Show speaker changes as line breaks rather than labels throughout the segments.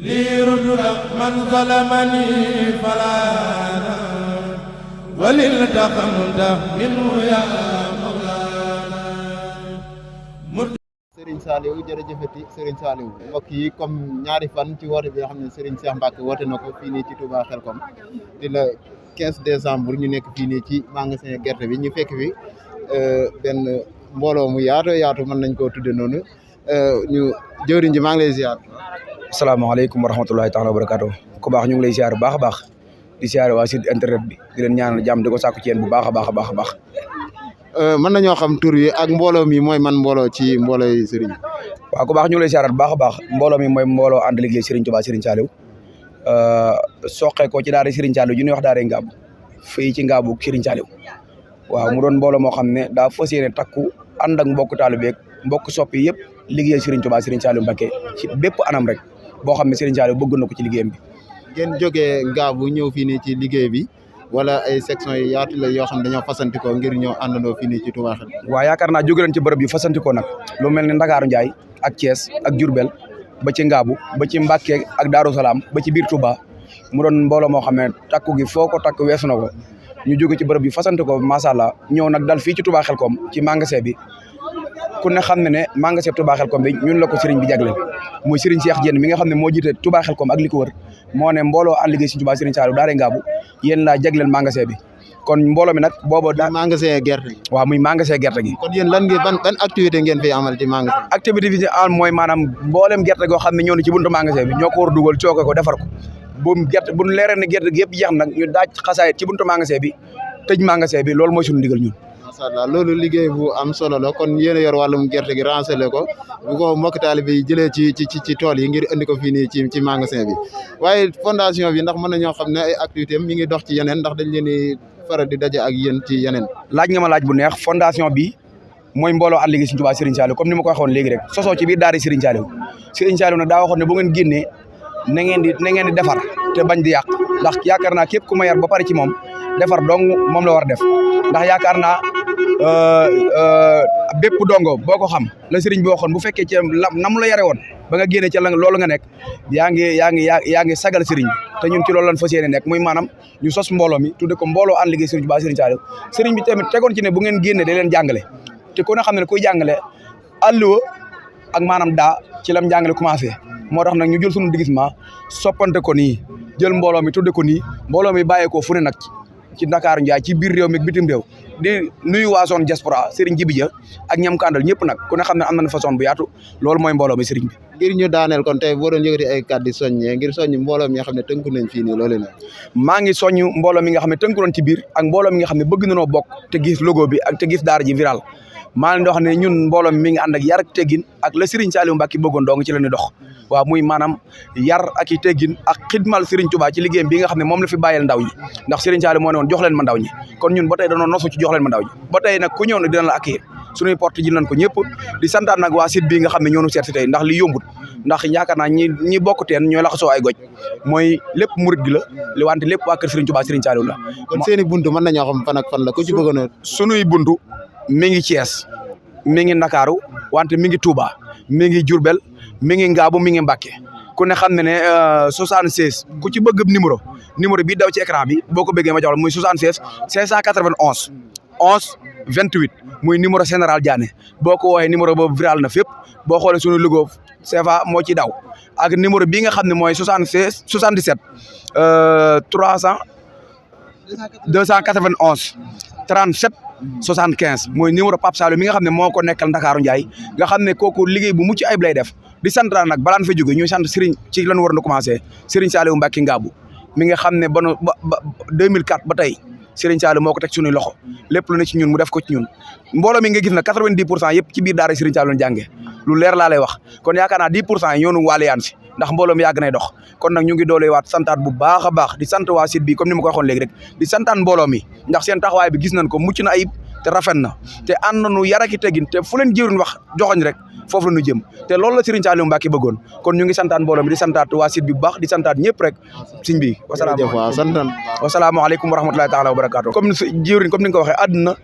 ليرد من ظلمني فلا وللتقمت منه يا
Serigne Saliou jërëjëfati Serigne Saliou mbokk yi comme ñaari fan ci woote bi nga xam ne Serigne Cheikh Mbacke woote na ko fii nii ci Touba Xelkom di la 15 décembre ñu nekk fii nii ci magasin gerte bi ñu fekk fi benn mbooloo mu yaatu mën nañ koo tudde noonu ñu jëwriñ ji maa ngi lay ziar.
asalaamaaleykum wa rahmatulahi taala wa barakaatu ku baax ñu ngi lay ziar bu baax a baax di ziar waa site internet bi di leen ñaanal jàmm di ko sàkku ci yéen bu baax a baax
mën nañoo xam tur wi ak mbooloo mi mooy man mbooloo ci mbooloo yi Serigne.
waaw ku baax ñu ngi lay ziar bu baax a baax mbooloo mi mooy mbooloo ànd liggéey Serigne Touba Serigne Saliou soqee ko ci daara Serigne Saliou ju ñuy wax daara Ngaabu fii ci Ngaabu Serigne Saliou waaw mu doon mbooloo moo xam ne daa fas yéene takku ànd ak mbokk taalibe ak mbokk soppi yëpp liggéey Serigne Touba Serigne Saliou Mbacké ci bépp anam rek boo xam ne Serigne Saliou bëgg na ko ci liggéeyam bi.
ngeen jógee Ngaabu ñëw fii nii ci liggéey bi wala ay section yi yaatu la yoo xam ne dañoo fasantikoo ngir ñëw àndandoo fii nii ci Touba Xelkom.
waaw yaakaar naa jóge leen ci bërëb yu fasantikoo nag lu mel ne Ndakaaru Njaay ak Thiès ak Diourbel ba ci Ngaabu ba ci Mbacké ak Daaru Salaam ba ci biir Touba mu doon mbooloo moo xam ne takku gi foo ko takk weesu na ko ñu jóge ci bërëb yu fasantikoo macha allah ñëw nag dal fii ci Touba Xelkom ci magasin bi ku ne xam ne magasin Touba Xelkom bi ñun la ko Serigne bi jagleel muy Serigne Cheikh Diène mi nga xam ne moo jiite Touba Xelkom ak li ko wër moo ne mbooloo ànd liggéey Serigne Touba Serigne Saliou daara Ngaabu yéen laa jagleel magasin bi kon mbooloo mi nag booba daa
magasin gerte gi.
waaw muy magasin gerte gi.
kon yéen lan ngeen ban activité ngeen fi amal ci magasin.
activité bi am mooy maanaam mboolem gerte goo xam ne ñëw na ci buntu magasin bi ñoo ko war a dugal cooke ko defar ko bu gerte bu leeree ne gerte gi yëpp jeex nag ñu daaj xasaayit ci buntu magasin bi tëj magasin bi loolu mooy suñu ndigal ñun.
macha allah loolu liggéey bu am solo la kon yéen a yor wàllum gerte gi renseigné ko bu ko mbokk taalibe yi jëlee ci tool yi ngir indi ko fii nii ci magasin bi waaye fondation bi ndax mën na ñoo xam ne ay activité am mi ngi dox ci yeneen ndax dañ leen di faral di daje ak yéen ci yeneen.
laaj nga ma laaj bu neex fondation bi mooy mbooloo ànd liggéey Serigne Touba Serigne Saliou comme ni ma ko waxoon léegi rek sosoo ci biir daara Serigne Saliou nag daa waxoon ne bu ngeen génnee na ngeen di defar te bañ di yàq ndax yaakaar naa képp ku ma yar ba pare ci moom defar dong moom la war a def ndax yaakaar naa bépp dongo boo ko xam la Serigne bi waxoon bu fekkee ci nam la yare woon ba nga génnee ci loolu nga nekk yaa ngi sagal Serigne bi te ñun ci loolu lañ fas yéene nekk muy maanaam ñu sos mbooloo mi tudde ko mbooloo ànd liggéey Serigne Touba Serigne Saliou Serigne bi tamit tegoon ci ne bu ngeen génnee da leen jàngale te ku ne xam ne kuy jàngale alluwa ak maanaam daa ci lam jàngale commencé moo tax nag ñu jël sunu digisement soppante ko nii jël mbooloo mi tudde ko nii mbooloo mi bàyyeekoo fu ne nag ci Ndakaaru Njaay ci biir réew mi ak bitim réew di nuyu waa zone diaspora Serigne Djibi Dia ak ñam ko àndal ñëpp nag ku ne xam ne am na façon bu yaatu loolu mooy mbooloo mi Serigne bi.
ngir ñu daaneel kon tey boo doon yëkkati ay kàddu soññee ngir soññ mbooloo mi nga xam ne tënku nañ fii nii loolu la.
maa ngi soññ mbooloo mi nga xam ne tënku nañ ci biir ak mbooloo mi nga xam ne bëgg nañoo bokk te gis logo bi ak te gis daara ji viral maa leen di wax ne ñun mbooloo mi ngi ànd ak yar ak teggin ak la Serigne Saliou Mbacké bëggoon dong ci la ñuy dox waaw muy maanaam yar ak i teggin ak xidmal Serigne Touba ci liggéeyam bi nga xam ne moom la fi bàyyeel ndaw ñi ndax Serigne Saliou moo ne woon jox leen ma ndaw ñi kon ñun ba tey dañoo nosu ci jox leen ma ndaw ñi ba tey nag ku ñëw nag dina la accueillir suñuy porte ji nañ ko ñëpp di santaan nag waa site bi nga xam ne ñoonu seet si tey ndax li yombut ndax yaakaar naa ñi bokk teen ñooy laxasoo ay goj mooy lépp murid gi la li wante lépp waa kër Serigne Touba Serigne Saliou la
kon seeni buntu mën nañoo xam fan ak fan la ku ci bëggoon a
sunuy buntu mi ngi Thiès mi ngi Ndakaaru wante mi ngi Touba mi ngi Diourbel mi ngi Ngaabu mi ngi Mbacké ku ne xam ne 76 ku ci bëgg numéro bi daw ci écran bi boo ko bëggee ma jox la muy 76 591 11 28 muy numéro général Diané boo ko woowee numéro boobu viral na fépp boo xoolee suñu logo CFA moo ci daw ak numéro bii nga xam ne mooy 76 77 300 291 37 75 mooy numéro Pape Saliou mi nga xam ne moo ko nekkal Ndakaaru Njaay nga xam ne kooku liggéey bu mucc ayib lay def di sant nag balaan fa jóge ñuy sant Serigne ci lan war na commencé Serigne Saliou Mbacké Ngaabu mi nga xam ne ba 2004 ba tey Serigne Saliou moo ko teg suñuy loxo lépp lu ne ci ñun mu def ko ci ñun mbooloo mi nga gis na 90% yëpp ci biir daara Serigne Saliou jànge lu leer laa lay wax kon yaakaar naa 10% yi ñoonu waaliyaan si ndax mbooloo mi yàgg nay dox kon nag ñu ngi doole waat santaat bu baax a baax di sant waa site bi comme ni ma ko waxoon léegi rek di santaan mbooloo mi ndax seen taxawaay bi gis nañ ko mucc na ayib te rafet na te ànd nañu yar ak i teggin te fu leen jëriñ wax joxoñ rek foofu la ñu jëm te loolu la Serigne Saliou Mbacké bëggoon kon ñu ngi santaan mbooloo mi di santaat waa site bi bu baax di santaat ñëpp rek sëñ bi wasalaamaaleykum wa rahmatulahi taala wa barakaatu comme jëriñ comme ni nga ko waxee àdduna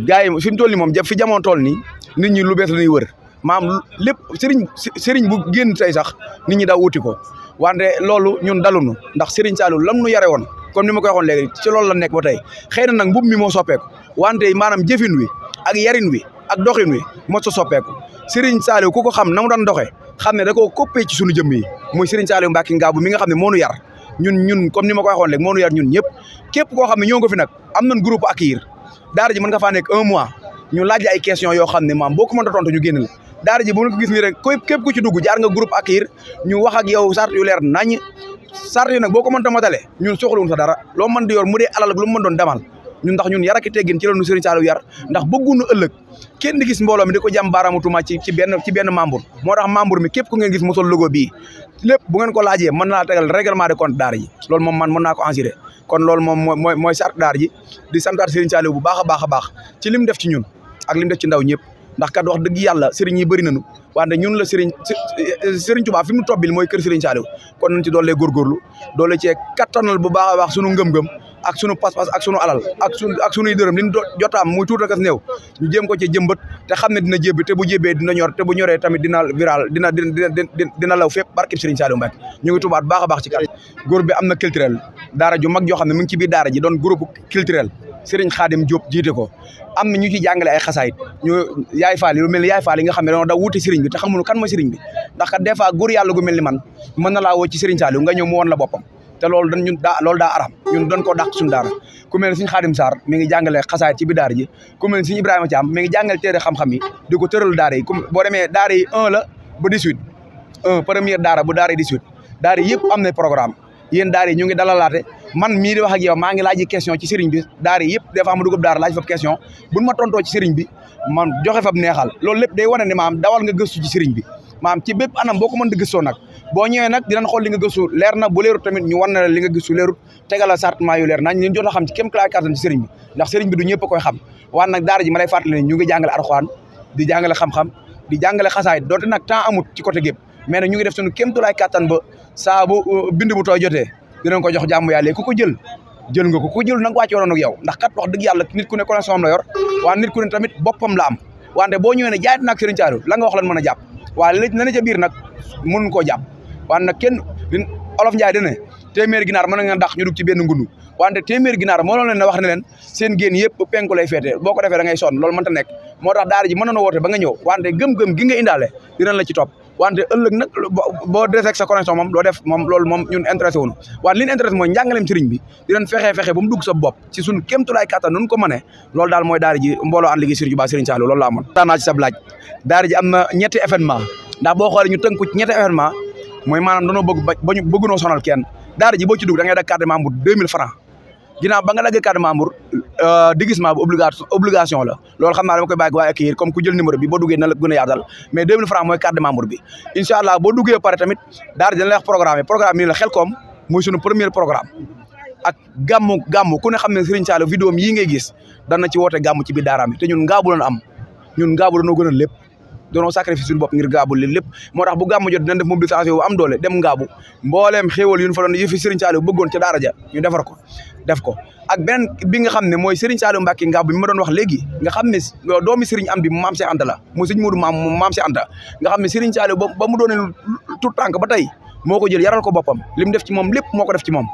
gars yi fi mu toll nii moom fi jamono toll nii nit ñi lu bees la ñuy wër maam lépp sëriñ bu génn tey sax nit ñi daw wuti ko wante loolu ñun dalunu ndax Serigne Saliou lam nu yare woon comme ni ma koy waxoon léegi ci loolu la nekk ba tey xëy na nag mbub mi moo soppeeku wante maanaam jëfin wi ak yarin wi ak doxin wi moo sa soppeeku Serigne Saliou ku ko xam na mu doon doxee xam ne da koo coppee ci sunu jëmm yi muy Serigne Saliou Mbacké Ngabou mi nga xam ne moo nu yar ñun comme ni ma koy waxoon léegi moo nu yar ñun ñëpp képp koo xam ne ñoo nga fi nag am nañ groupe accueillir daara ji mën nga faa nekk 1 mois ñu laaj ay question yoo xam ne maam boo ko mënta tontu ñu génn la daara ji bu nga ko gis nii rek képp ku ci dugg jaar nga groupe accueillir ñu wax ak yow sart yu leer nañ sart yi nag boo ko mënta matale ñun soxlawuñ sa dara loo mën di yor mu dee alal ak lu mu mën doon demal ñun ndax ñun yar ak teggin ci la ñu Serigne Saliou yar ndax bëgguñu ëllëg kenn di gis mbooloo mi di ko jàm baaraamu tuuma ci benn membre moo tax membre mi képp ku ngeen gis mosol logo bii lépp bu ngeen ko laajee mën naa tegal règlement de compte daara ji loolu moom man mën naa ko assurer kon loolu moom mooy sart daara ji di santaat Serigne Saliou bu baax a baax a baax ci lim def ci ñun ak lim def ci ndaw ñëpp ndax kat wax dëgg yàlla sëriñ yi bëri nañu wante ñun la Serigne Touba fi mu tobbil mooy kër Serigne Saliou kon nañ ci doole góorgóorlu doole cee kattanal bu baax a baax sunu ngëm-ngëm ak sunu pas-pas ak sunu alal ak sunuy dërëm li ñu jotaam muy tuut ak as néew ñu jéem ko ci jëmbat te xam ne dina jébbi te bu jébbee dina ñor te bu ñoree tamit dina viral dina law fépp barkib Serigne Saliou Mbacké ñu ngi tubaat baax a baax ci kat góor bi am na culturel daara ju mag joo xam ne mu ngi ci biir daara ji doon groupe culturel Serigne Khadim Diop jiite ko am na ñu ci jàngale ay xasaayit ñu yaay faal yi lu mel ni yaay faal yi nga xam ne dañoo daw wuti Serigne bi te xamuñu kan mooy Serigne bi ndax kat des fois góor yàlla gu mel ni man mën na laa woo ci Serigne Saliou nga ñëw mu woon la boppam te loolu loolu daa aram ñun doon koo dàq suñu daara ku mel ne Serigne Khadim Sarr mi ngi jàngale xasaayit ci biir daara ji ku mel ne Serigne Ibrahima Thiam mi ngi jàngale téere xam-xam yi di ko tëral daara yi boo demee daara yi 1 la ba 18 première daara bu daara yi 18 daara yëpp am na programme yéen daara yi ñu ngi dalalaate man mii di wax ak yow maa ngi laaj question ci sëriñ bi daara yi yëpp des fois ma dugg daara laaj fab question buñ ma tontoo ci sëriñ bi man joxe fab neexal loolu lépp day wane ne maam dawal nga gëstu ci sëriñ bi maam ci bépp anam boo ko mën di gëstoo nag boo ñëwee nag dinañ xool li nga gëstu leer na bu leerut tamit ñu wan na li nga gëstu leerut tegala sartement yu leer nañ leen jot a xam ci kéem klaay kàttan ci sëriñ bi ndax sëriñ bi du ñëpp a koy xam waan nag daara ji ma lay fàttali ne ñu ngi jàngale Alxuraan di jàngale xam-xam di jàngale xasaayit doote nag temps amut ci côté gépp mais nag ñu ngi def suñu kéem tulaay kàttan ba saa bu bind bu tooy jotee dinañ ko jox jàmm yàlla ku ko jël nga ko ku jël na nga wàcce waroon ak yow ndax kat wax dëgg yàlla nit ku ne connexion am la yor waaye nit ku ne tamit boppam la am wante boo ñëwee ne jaayit nag Serigne Saliou la nga wax lan mën a jàpp waaye la ne ca biir nag mënuñ koo jàpp wante nag kenn olof Njaay dane téeméeri ginaar mën nga dàq ñu dugg ci benn ngundu wante téeméeri ginaar moo leen ne wax ne leen seen génn yëpp penku lay féete boo ko defee da ngay sonn loolu mënta nekk moo tax daara ji mën na woote ba nga ñëw wante gëm-gëm gi nga indaale dinañ la ci topp wante ëllëg nag boo desee sa connexion moom doo def moom loolu moom ñun intéressé wuñu wante li ñu intéressé mooy njàngaleem sëriñ bi dinañ fexe ba mu dugg sa bopp ci suñu kéemtulaay kattan nun ko mënee loolu daal mooy daara ji mbooloo ànd liggéey Serigne Touba Serigne Saliou loolu laa amoon taanaa ci sab laaj daara ji am na ñetti événement ndax boo xoolee ñu tënku ci ñetti événement mooy maanaam danoo bëggunoo sonal kenn daara ji boo ci dugg da ngay dag carte de membre 2000 francs ginnaaw ba nga daggee carte de membre déguisement bu obligation la loolu xam naa dama koy bàyyi waaye accueillir comme ku jël numéro bi boo duggee na la gën a yaatal mais 2000 francs mooy carte de membre bi incha allah boo duggee pare tamit daara dina la wax programme nii la Xelcom muy sunu premier programme ak gàmmu ku ne xam ne Serigne Saliou vidéo yii ngay gis dana ci woote gàmmu ci biir daaraam te ñun Ngabou lañ am ñun Ngabou dañoo gën a lépp doonoo sacrifice suñu bopp ngir Ngabou lépp moo tax bu gàmmu jot dinañ def mobilisation bu am doole dem Ngabou mbooleem xéewal yu ñu fa doon yëfi Serigne Saliou bëggoon ca daara ja ñu defar ko def ko ak beneen bi nga xam ne mooy Serigne Saliou Mbacké Ngabou bi ma doon wax léegi nga xam ne doomi Serigne am di maam Cheikh Anta la mu Serigne Modou maam Cheikh Anta nga xam ne Serigne Saliou ba mu doone tout tànk ba tey moo ko jël yaral ko boppam li mu def ci moom lépp moo ko def ci moom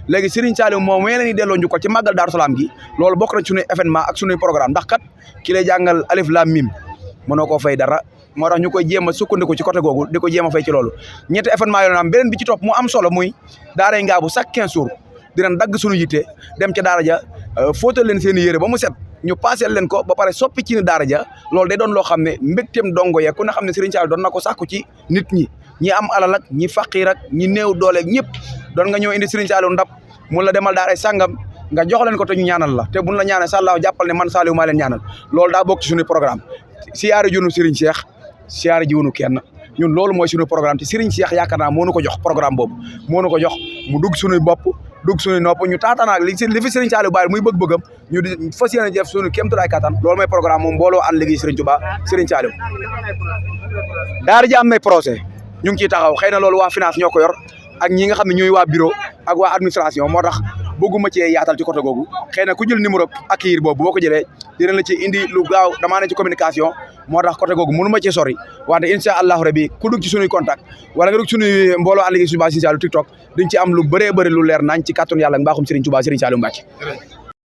léegi Serigne Saliou moom wee la ñuy delloo njukkal ci màggal Daaru Salaam gi loolu bokk na suñuy événement ak suñuy programme ndax kat ki lay jàngal alif lam mim mënoo koo fay dara moo tax ñu koy jéem a sukkandiku ci côté googu di ko jéem a fay ci loolu ñetti événement yoo am beneen bi ci topp mu am solo muy daaray Ngabou chaque 15 jours dinañ dagg suñu yitte dem ca daara ja fóotal leen seen i yére ba mu set ñu paaseel leen ko ba pare soppi ci ni daara ja loolu day doon loo xam ne mbégteem dongo ya ku ne xam ne Serigne Saliou doon na ko sàkku ci nit ñi am alal ak ñi faqiir ak ñi néew dooleeg ñëpp doon nga ñëw indi Serigne Saliou ndab mun la demal daaray sàngam nga jox leen ko te ñu ñaanal la te buñ la ñaanal sàllaaw jàppal ne man Saliou maa leen ñaanal loolu daa bokk ci suñu programme siyaare junu Serigne Cheikh siyaare ji wunu kenn ñun loolu mooy suñu programme te Serigne Cheikh yaakaar naa moo nu ko jox programme boobu moo nu ko jox mu dugg suñuy bopp dugg suñuy nopp ñu taatanaak li fi Serigne Saliou bàyyi muy bëgg-bëggam ñu di fas yéene def suñu kéemtulaay kattan loolu mooy programme moom mbooloo ànd liggéey Serigne Touba Serigne Saliou daara ji am nay projet ñu ngi ciy taxaw xëy na loolu waa finance ñoo ko yor ak ñi nga xam ne ñooy waa bureau ak waa administration moo tax bëgguma cee yaatal ci côté googu xëy na ku jël numéro accueillir boobu boo ko jëlee dina la ci indi lu gaaw damaa ne ci communication moo tax côté googu mënu ma cee sori wante incha allahu rabi ku dugg ci sunuy contact wala nga dugg ci sunuy mbooloo ànd liggéey suñu baa Serigne Saliou TikTok diñ ci am lu bëree bëri lu leer nañ ci kàttanu yàlla mbaaxum Serigne Touba Serigne Saliou Mbacké